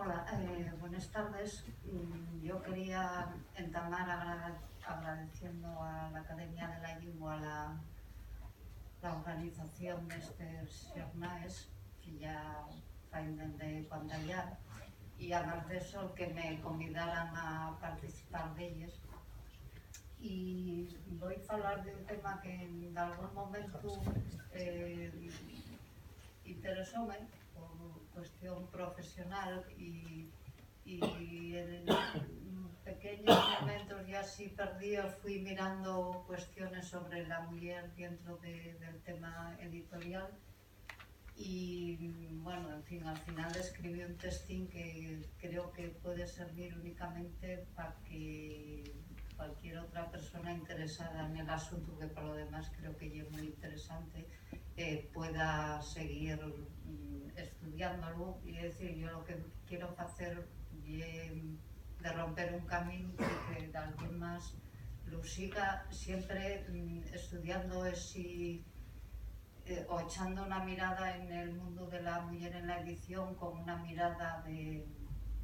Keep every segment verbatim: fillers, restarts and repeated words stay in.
Hola, eh, buenas tardes. Mm, yo quería entamar agra-, agradeciendo a la Academia de la Llingua la, la organización d'estes xornaes, que ya faen dende cuando ya, y además de eso, que me convidaran a participar d'elles. Y voy a hablar de un tema que en algún momento, eh, interesóme por cuestión profesional y, y en pequeños momentos ya así perdidos fui mirando cuestiones sobre la mujer dentro de, del tema editorial. Y, bueno, en fin, al final escribí un textín que creo que puede servir únicamente para que cualquier otra persona interesada en el asunto, que por lo demás creo que es muy interesante, eh, pueda seguir, mm, estudiándolo. Y es decir, yo lo que quiero hacer es de romper un camino que, que alguien más lo siga siempre, mm, estudiando ese, eh, o echando una mirada en el mundo de la mujer en la edición con una mirada de,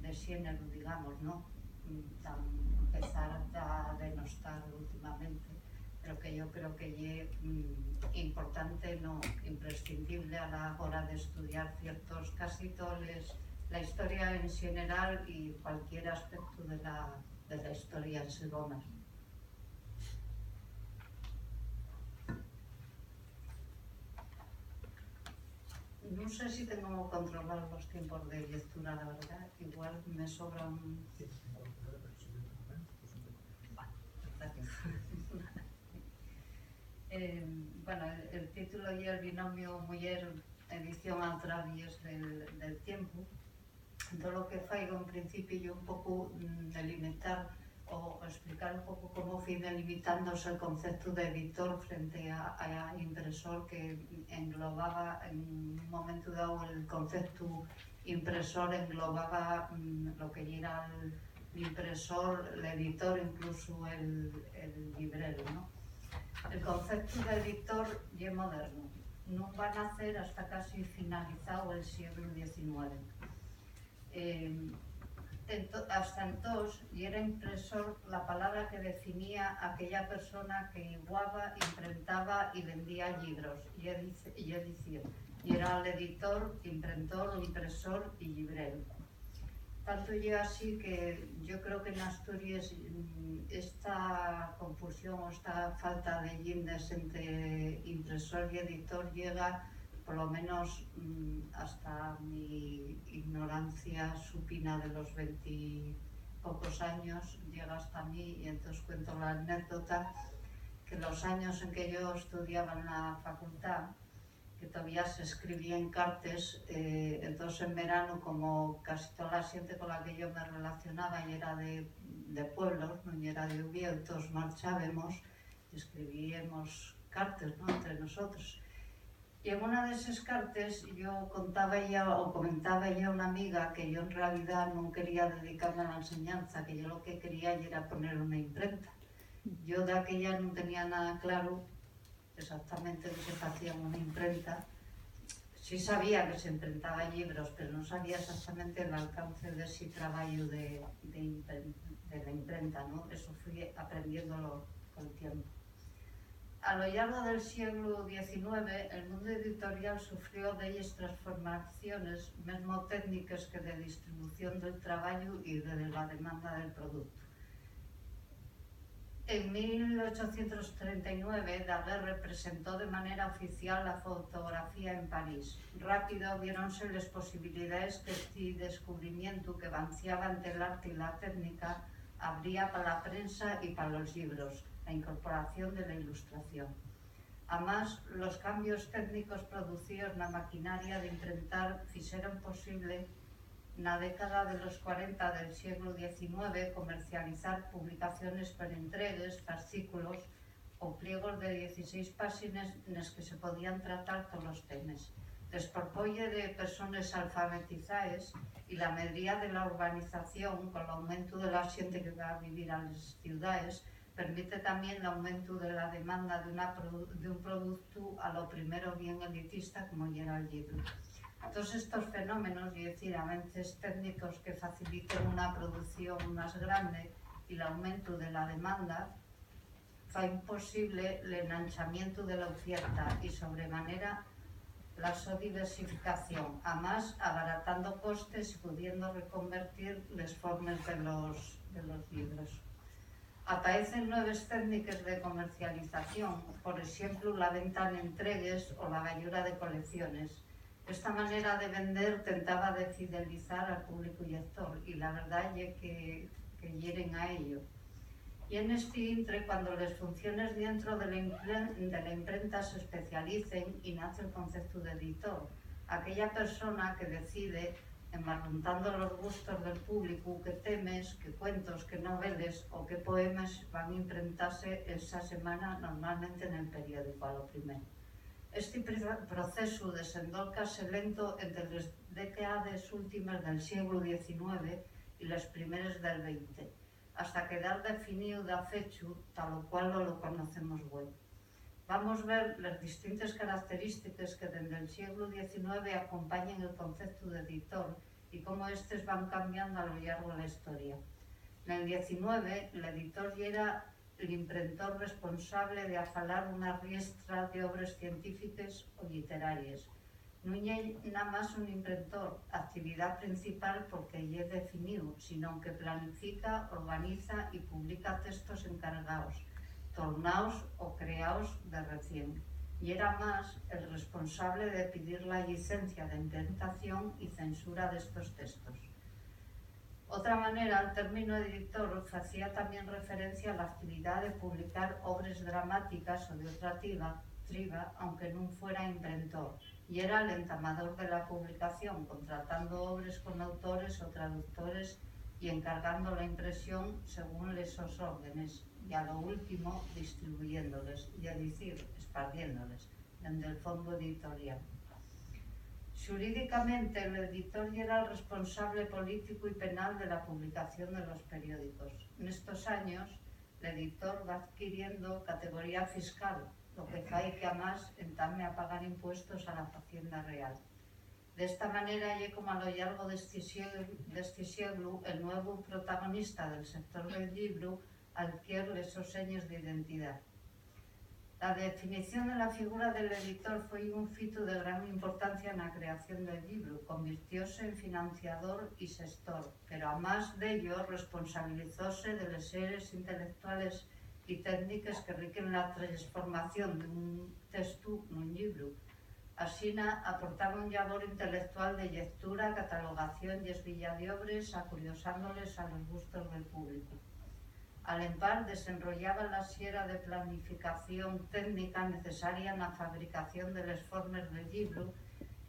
de xénero, digamos, ¿no? Mm, tan empezar a denostar últimamente, pero que yo creo que es, mm, importante, no imprescindible a la hora de estudiar ciertos, casi todos les, la historia en general y cualquier aspecto de la, de la historia en sí goma. No sé si tengo controlados los tiempos de lectura, la verdad. Igual me sobra un... Gracias. Eh, bueno, el, el título y el binomio mujer edición a través del, del tiempo. Entón, lo que faigo en principio ye un poco, mm, delimitar o, o explicar un poco cómo foi delimitándose el concepto de editor frente a, a impresor, que englobaba en un momento dado el concepto impresor, englobaba, mm, lo que yera el, el impresor, el editor, incluso el, el llibrero, ¿no? El concepto de editor ye moderno, nun va nacer hasta casi finalizado el sieglu diecinueve. Eh, ento-, hasta entós, yera impresor la palabra que definía aquella persona que iguaba, imprentaba y vendía llibros, ye dic-, ye dicir, yera l'editor, imprentor, impresor y llibrero. Tanto ye así que yo creo que n'Asturies, mm, esta confusión o esta falta de llindres ente impresor y editor llega, por lo menos, mm, hasta mi ignorancia supina de los veintipocos años, llega hasta mí, y entonces cuento la anécdota que los años en que yo estudiaba en la facultad, que todavía se escribíen cartes, eh, entonces en verano, como casi toda la xente con la que yo me relacionaba yera de, de pueblos, nun yera de Uviéu, toos marchábemos, escribíemos cartes, ¿no?, entre nosotros. Y en una de esas cartes yo contaba ya o comentaba ya a una amiga que yo en realidad nun quería dedicarme a la enseñanza, que yo lo que quería yera poner una imprenta. Yo de aquella nun tenía nada claro exactamente lo que se hacía en una imprenta. Sí sabía que se imprentaba libros, pero no sabía exactamente el alcance de ese trabajo de, de impren-, de la imprenta, ¿no? Eso fui aprendiéndolo con el tiempo. A lo llargo del siglo diecinueve, el mundo editorial sufrió de ellas transformaciones, mesmo técnicas que de distribución del trabajo y de la demanda del producto. En mil ochocientos treinta y nueve, Daguerre presentó de manera oficial la fotografía en París. Rápido viéronse les posibilidaes qu'esti descubrimientu, que vanciaba ente l'arte y la técnica, abría pa la prensa y pa los llibros, la incorporación de la ilustración. Amás, los cambios técnicos producíos na maquinaria d'imprentar fixeron posible, na década de los cuarenta del sieglu diecinueve, comercializar publicaciones per entregues, fascículos o pliegos de dieciséis páxines nes que se podían tratar tolos temes. Despolvóse de persones alfabetizaes y la medría de la urbanización, col aumentu de la xente que va a vivir a les ciudaes, permite tamién l'aumentu de la demanda d'una produ-, d'un productu a lo primero bien elitista, como yera el llibru. Toos estos fenómenos, ye dicir, avances técnicos que faciliten una producción más grande y l'aumentu de la demanda, faen posible l'enanchamientu de la ufierta y, sobremanera, la so diversificación, amás abaratando costes y pudiendo reconvertir les formes de los, de los llibros. Apaecen nueves técniques de comercialización, por exemplu, la venta n'entregues o la bayura de colecciones. Esta manera de vender tentaba de fidelizar al públicu llector y la verdá ye que, que yeren a ello. Y en esti intre, cuando les funciones dientro de la impre-, de la imprenta s'especialicen y nace'l conceptu d'editor, aquella persona que decide, embarruntando los gustos del públicu, qué temes, qué cuentos, qué noveles o qué poemes van imprentase esa semana, normalmente nel periódicu, a lo primero. Esti pre-, procesu desendólcase lento ente les décades últimes del sieglu diecinueve y les primeres del venti, hasta quedar definíu dafechu, talo cual lo, lo conocemos güei. Vamos ver les distintes característiques que dende'l sieglu diecinueve acompañen el conceptu d'editor y cómo éstes van cambiando a lo llargo de la historia. Nel diecinueve, l'editor yera l'imprentón responsable de afalar una riestra d'obres científiques o lliteraries. Nun ye namás un imprentón, actividá principal porque ye definíu, sinón que planifica, organiza y publica testos encargaos, tornaos o creaos de recién. Yera más el responsable de pidir la llicencia d'imprentación y censura d'estos testos. Otra manera'l términu editor facía tamién referencia a la actividá de publicar obres dramátiques o d'otra tiba, triba, aunque nun fuera imprentor. Yera l'entamador de la publicación, contratando obres con autores o traductores y encargando la impresión según les sos órdenes, y a lo último distribuyéndoles, ye dicir, esparciéndoles dende'l fondu editorial. Xurídicamente, l'editor yera'l responsable políticu y penal de la publicación de los periódicos. Nestos años, l'editor va adquiriendo categoría fiscal, lo que fai que, amás, entame a pagar impuestos a la Hacienda Real. D'esta manera, ye como a lo llargo d'esti sieglu, d'esti sieglu, el nuevu protagonista del sector del llibru alquier les sos señes d'identidá. La definición de la figura del editor foi un fitu de gran importancia na creación del llibru. Convirtióse en financiador y xestor, pero amás d'ello, responsabilizóse de les series intelectuales y técniques que riquen la transformación d'un testu nun llibru. Asina, aportaba un llabor intelectual de llectura, catalogación y esbilla d'obres, acuriosándoles a los gustos del públicu. Al empar, desenrollaba la siera de planificación técnica necesaria na fabricación de les formes del llibru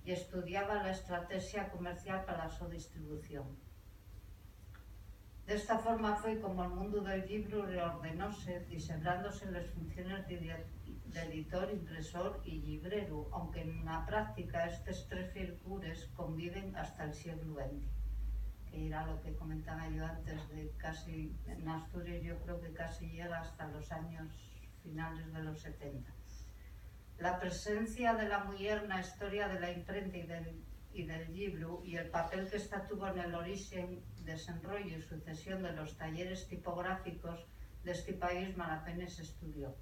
y estudiaba la estratexa comercial pa la so distribución. D'esta forma foi como el mundu del llibru reordenóse, dixebrándose les funciones d'idi-, d'editor, impresor y llibreru, aunque na práctica estes tres figures conviven hasta'l sieglu venti, que yera lo que comentaba yo antes de casi, en Asturias yo creo que casi llega hasta los años finales de los setenta. La presencia de la muyer na historia de la imprenta y del, y del llibru y el papel qu'ésta tuvo nel orixen, desenrollu y sucesión de los talleres tipográficos d'esti país malapenes s'estudió.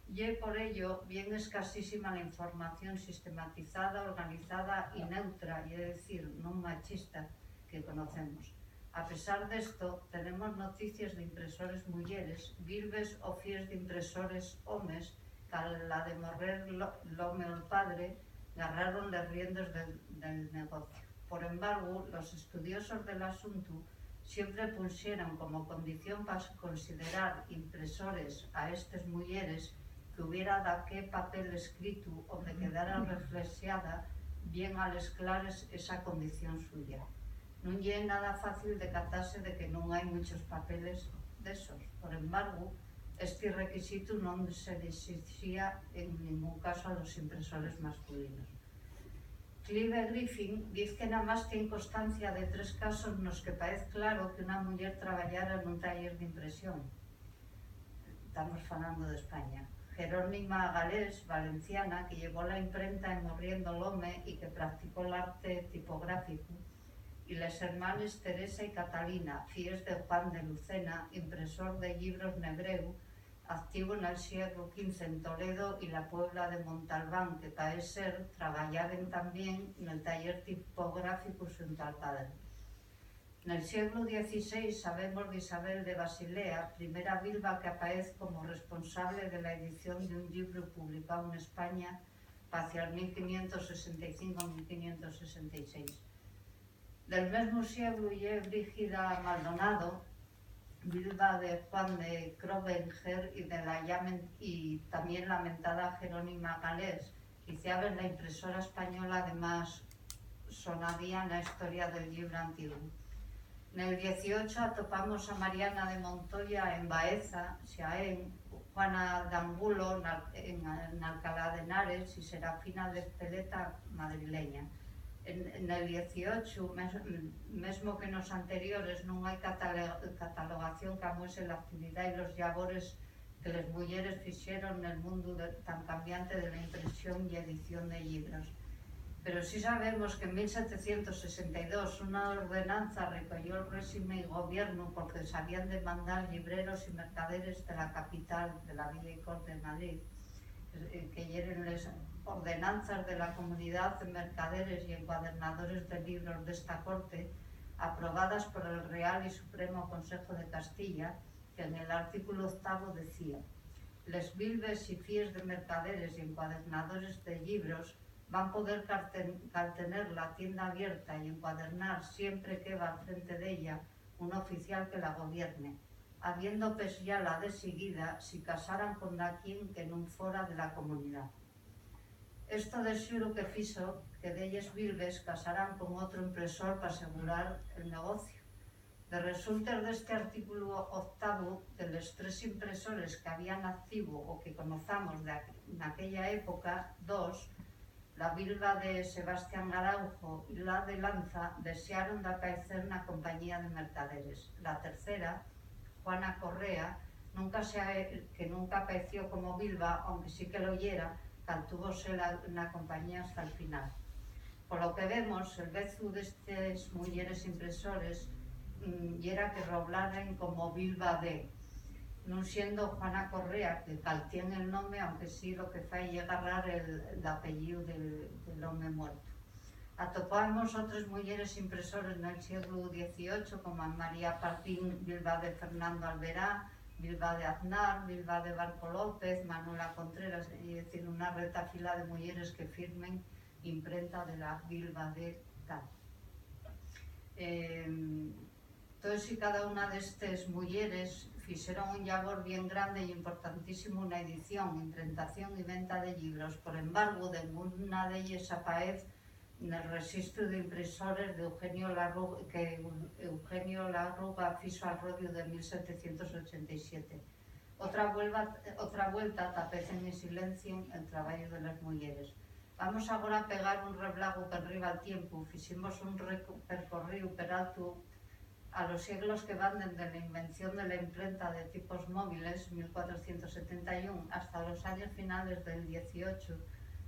Ye por ello bien escasísima la información sistematizada, organizada y neutra, ye dicir, non machista, que conocemos. A pesar d'esto, tenemos noticies d'impresores muyeres, virbes o fies d'impresores homes, qu'a la de morrer lo-, l'home o'l padre, garraron les riendes del, del negocio. Por embargu, los estudiosos del asuntu siempre puxeron como condición pa considerar impresores a estes muyeres que hubiera daqué papel escritu onde quedara reflexada bien a les clares esa condición suya. Nun ye nada fácil decatase de que nun hai munchos papeles d'esos. Por embargu, esti requisitu non se esixía en ningún casu a los impresores masculinos. Clive Griffin diz que namás tien constancia de tres casos nos que paez claro que una muyer trabayara nun taller d'impresión. Tamos falando d'España. Jerónima Galés, valenciana, que llevó la imprenta en Morriendo l'Home y que practicó l'arte tipográficu, y les hermanes Teresa y Catalina, fíes de Juan de Lucena, impresor de llibros n'hebreu, activo nel sieglu quince en Toledo y la puebla de Montalbán, que paez ser trabayaben tamién nel taller tipográficu xunto al padre. Nel sieglu dieciséis sabemos d'Isabel de Basilea, primera bilba que apaez como responsable de la edición d'un llibru publicáu n'España hacia el mil quinientos sesenta y cinco, mil quinientos sesenta y seis. Del mesmu sieglu ye Brígida Maldonado, bilba de Juan de Crobenger y de la ya men-, y tamién lamentada Jerónima Galés, que hiciaben la impresora española de más sonadía na historia del llibru antiguu. Nel dieciocho atopamos a Mariana de Montoya en Baeza, Xaén, Juana d'Angulo na, en, n'Alcalá d'Henares y Serafina de Ezpeleta, madrileña. En, nel dieciocho, mes-, mesmo que nos anteriores, nun hai catale-, catalogación qu'amuese l'actividá y los llabores que les muyeres fixeron nel mundu de, tan cambiante de la impresión y edición de llibros. Pero sí sabemos que en mil setecientos sesenta y dos una ordenanza recoyó'l réxime y gobiernu porque s'habían de mandar llibreros y mercaderes de la capital, de la Vieya Corte de Madrid, eh, que yeren les ordenanzas de la Comunidá de Mercaderes y Encuadernadores de Llibros d'esta Corte, aprobadas por el Real y Supremo Consejo de Castilla, que nel artículu octavu decía: "Les bilbes y fíes de mercaderes y encuadernadores de llibros van poder carten-, caltener la tienda abierta y encuadernar siempre qu'heba al frente d'ella un oficial que la gobierne, habiendo pexyala de siguida si casaran con daquién que nun fora de la comunidá". Esto de xuru que fixo que delles bilbes casaran con otru impresor p'asegurar el negociu. De resultes d'este artículu octavu, de les tres impresores qu'había n'activo o que conozamos de aqu-, naquella época, dos, la bilba de Sebastián Araujo y la de Lanza, dexaron d'apaecer na compañía de mercaderes. La tercera, Juana Correa, nunca se, que nunca apaeció como bilba, aunque sí que lo yera, caltúvose la, na compañía hasta el final. Polo que vemos, el vezu d'estes muyeres impresores, mm, yera que roblaren como bilba de, nun siendo Juana Correa, que caltién el nome, aunque sí lo que fai ye garrar el, l'apellíu del, del home muertu. Atopamos otres muyeres impresores nel sieglu dieciocho, como María Pardín, bilba de Fernando Alberá, bilba de Aznar, bilba de Barco López, Manuela Contreras, ye dicir, una reta fila de muyeres que firmen imprenta de la bilba de tal. Em, toes y cada una d'estes muyeres fixeron un llabor bien grande y importantísimu na edición, imprentación y venta de llibros. Por embargo, denguna d'elles apaez nel rexistru d'impresores d'Eugenio Larru-, que Eu-, Eugenio Larruga fixo al rodiu de mil setecientos ochenta y siete. Otra vuelva-, otra vuelta tapecen y silencien el trabayu de les muyeres. Vamos agora a pegar un reblagu perriba al tiempu. Fiximos un reco-, percorríu peraltu a los sieglos que van dende la invención de la imprenta de tipos móviles, mil cuatrocientos setenta y un, hasta los años finales del dieciocho,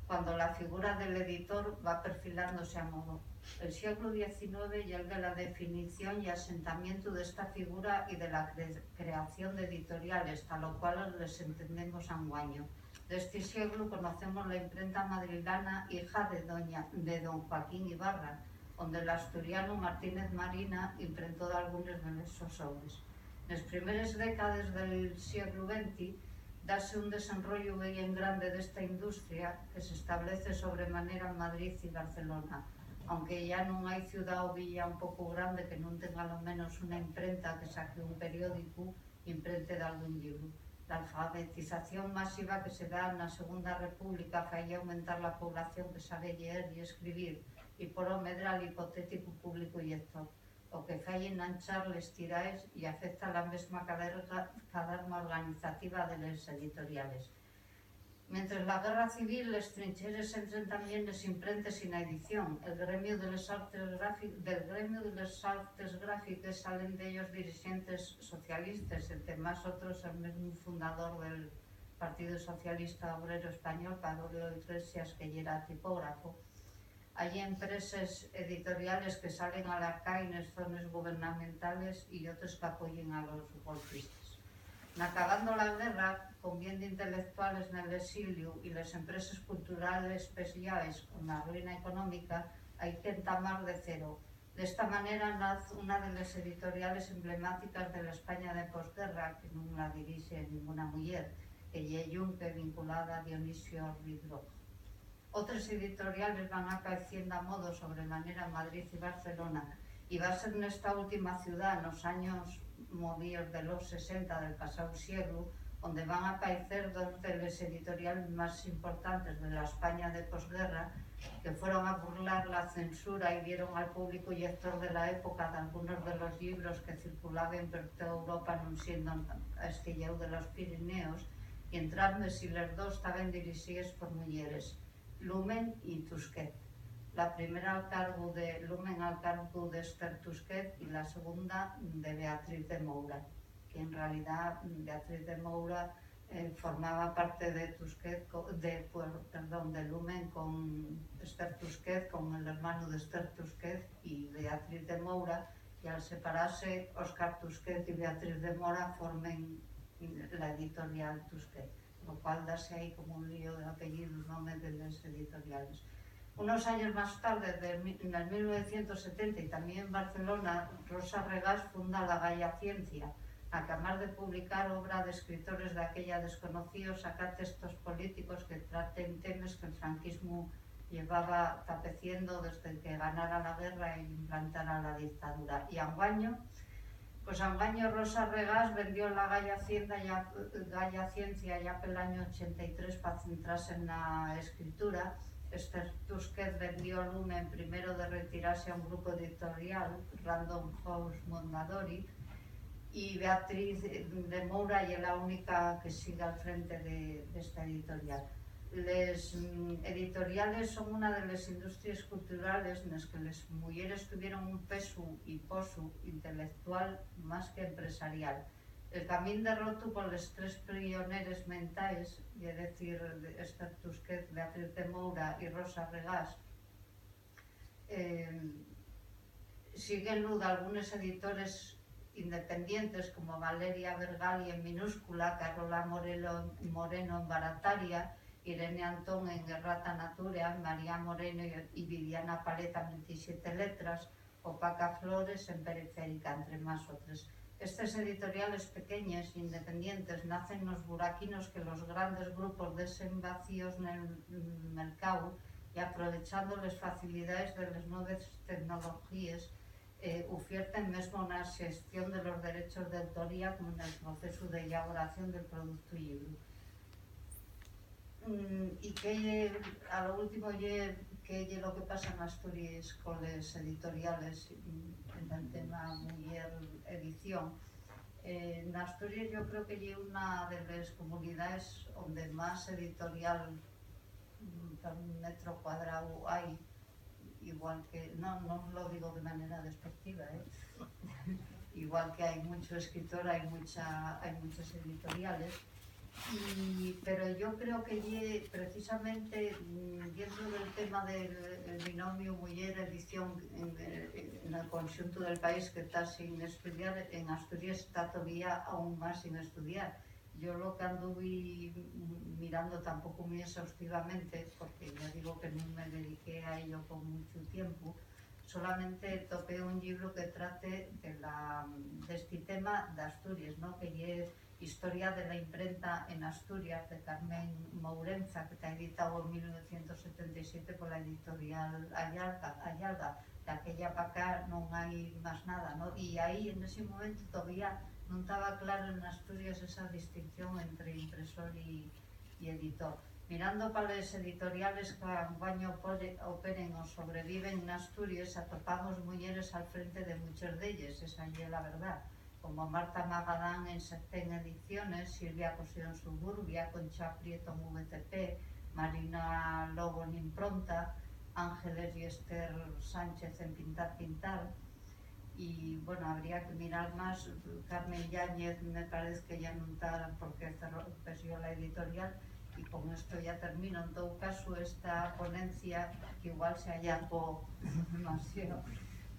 cuando la figura del editor va perfilándose a modo. El sieglu diecinueve ye el de la definición y asentamientu d'esta figura y de la cre-, creación d'editoriales, ta lo cual les entendemos anguaño. D'esti sieglu conocemos la imprenta madrilana, hija de doña, de don Joaquín Ibarra, onde l'asturianu Martínez Marina imprentó dalgunes de les sos obres. Nes primeres décades del sieglu venti, dase un desenroyu bien grande d'esta industria que s'establece sobre manera en Madrid y Barcelona, aunque yá nun hai ciudá o villa un poco grande que nun tenga lo menos una imprenta que saque un periódicu, imprente dalgún llibru. L'alfabetización masiva que se da na Segunda República fai aumentar la población que sabe lleer y escribir y, polo medra, l'hipotéticu públicu llector, o que fai enanchar les tiraes y afecta la mesma caderga-, cadarma organizativa de les editoriales. Mientres la guerra civil, les trincheres entren tamién nes imprentes y na edición. El gremiu de les artes grafi-, del gremiu de les artes gráfiques salen dellos dirixentes socialistes, ente más otros el mesmu fundador del, Partidu Socialista Obrero Español, Pablo Iglesias, que yera tipógrafu. Hai empreses editoriales que salen a la cai nes zones gubernamentales y otres qu'apoyen a los golpistes. Nacabando la guerra, con bien d'intelectuales nel exiliu y les empreses culturales peslláes con la ruina económica, hai qu'entamar de cero. D'esta manera naz una de les editoriales emblemátiques de la España de posguerra, que nun la dirixe ninguna muyer, que ye Yunque, vinculada a Dionisio Ruiz Roca. Otres editoriales van acaeciendo a modo sobre manera en Madrid y Barcelona, y va ser nesta última ciudá, nos años movíos de los sesenta del pasáu sieglu, onde van acaecer dos de les editoriales más importantes de la España de posguerra, que fueron a burlar la censura y dieron al público llector de la época d'algunos de los llibros que circulaben per toda Europa nun siendo esqueyeu de los Pirineos, y entrambes y les dos taben dirixíes por muyeres, Lumen y Tusquet. La primera al cargu de Lumen, al cargu d'Esther Tusquet, y la segunda de Beatriz de Moura, que en realidá Beatriz de Moura eh, formaba parte de Tusquet, co- de, per- perdón, de Lumen con Esther Tusquet, con el hermano de Esther Tusquet y Beatriz de Moura, y al separase, Óscar Tusquet y Beatriz de Moura formen la editorial Tusquet, lo cual dase ahí como un lío de apellidos, nomes de les editoriales. Unos años más tarde, de mi- en el mil novecientos setenta, y también en Barcelona, Rosa Regás funda La Gaya Ciencia, na qu'amás de publicar obra d'escritores d'aquella desconocíos, saca textos políticos que traten temes que el franquismu llevaba tapeciendo desde que ganara la guerra y implantara la dictadura. Y anguaño, pues anguaño Rosa Regás vendió La Gaya Ciencia ya, Gaya Ciencia ya pel año ochenta y tres pa centrase na escritura. Esther Tusquet vendió Lumen primero de retirase a un grupo editorial, Random House Mondadori, y Beatriz de Moura ye la única que sigue al frente de, d'esta editorial. Les mm, editoriales son una de les industries culturales nes que les muyeres tuvieron un pesu y posu intelectual más que empresarial. El camín derrotu por les tres pioneres mentaes, ye decir, Esther Tusquet, Beatriz de Moura y Rosa Regás, eh, síguenlu dalgunes editores independientes como Valeria Vergali en Minúscula, Carola Morelo, Moreno en Barataria, Irene Antón en Errata Natura, María Moreno y, y Viviana Paleta en Veintisiete Letras, o Paca Flores en Periférica, entre más otres. Estes editoriales pequeñes, independientes, nacen nos buraquinos que los grandes grupos desen vacíos nel mercáu y, aprovechando les facilidaes de les nueves tecnologíes, eh, ufierten mesmo na xestión de los derechos d'autoría como nel procesu d'elaboración del productu llibru. Mm, y qué ye, a lo último, ye qué ye lo que pasa en Asturies con les editoriales, mm, en el tema muyer edición. Eh, en Asturies yo creo que ye una de les comunidaes onde más editorial, mm, per metro cuadrau hai, igual que, no, no lo digo de manera despectiva, ¿eh? Igual que hai mucho escritor, hai mucha, hai muchas editoriales, y, pero yo creo que ye precisamente, mm, dentro del tema del el binomiu muyer-edición en, en el conxuntu del país que ta sin estudiar, en Asturies ta tovía aún más sin estudiar. Yo lo qu'anduvi mirando, tampoco muy exhaustivamente, porque ya digo que nun me dediqué a ello con mucho tiempo, solamente topé un llibru que trate de la, d'esti tema d'Asturies, ¿no? Que ye Historia de la imprenta en Asturias, de Carmen Mourenza, que ta editao en mil novecientos setenta y siete pola editorial Ayalga, Ayalga. D'aquella p'acá non hai más nada, ¿no? Y ahí, en ese momento, todavía non taba claro en Asturies esa distinción entre impresor y, y editor. Mirando pa les editoriales qu'anguaño opore- operen o sobreviven n'Asturies, atopamos muyeres al frente de muches d'elles, esa ye la verdá, como Marta Magadán en Septén Ediciones, Silvia Cosido en Suburbia, Concha Prieto en V T P, Marina Lobo n'Impronta, Ángeles y Esther Sánchez en Pintar Pintar, y Bueno, habría que mirar más. Carmen Yáñez me parece que ya nun ta porque cerró, pues, yo la editorial, y con esto ya termino. En todo caso, esta ponencia, que igual se allargó demasiado,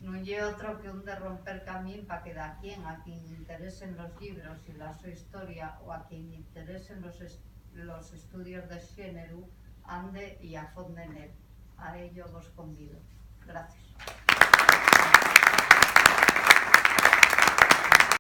nun ye otro que un de romper camín pa que daquién a quien interesen los llibros y la so historia, o a quien interesen los, est- los estudios de xéneru, ande y afonde nel. A ello vos convido. Gracias.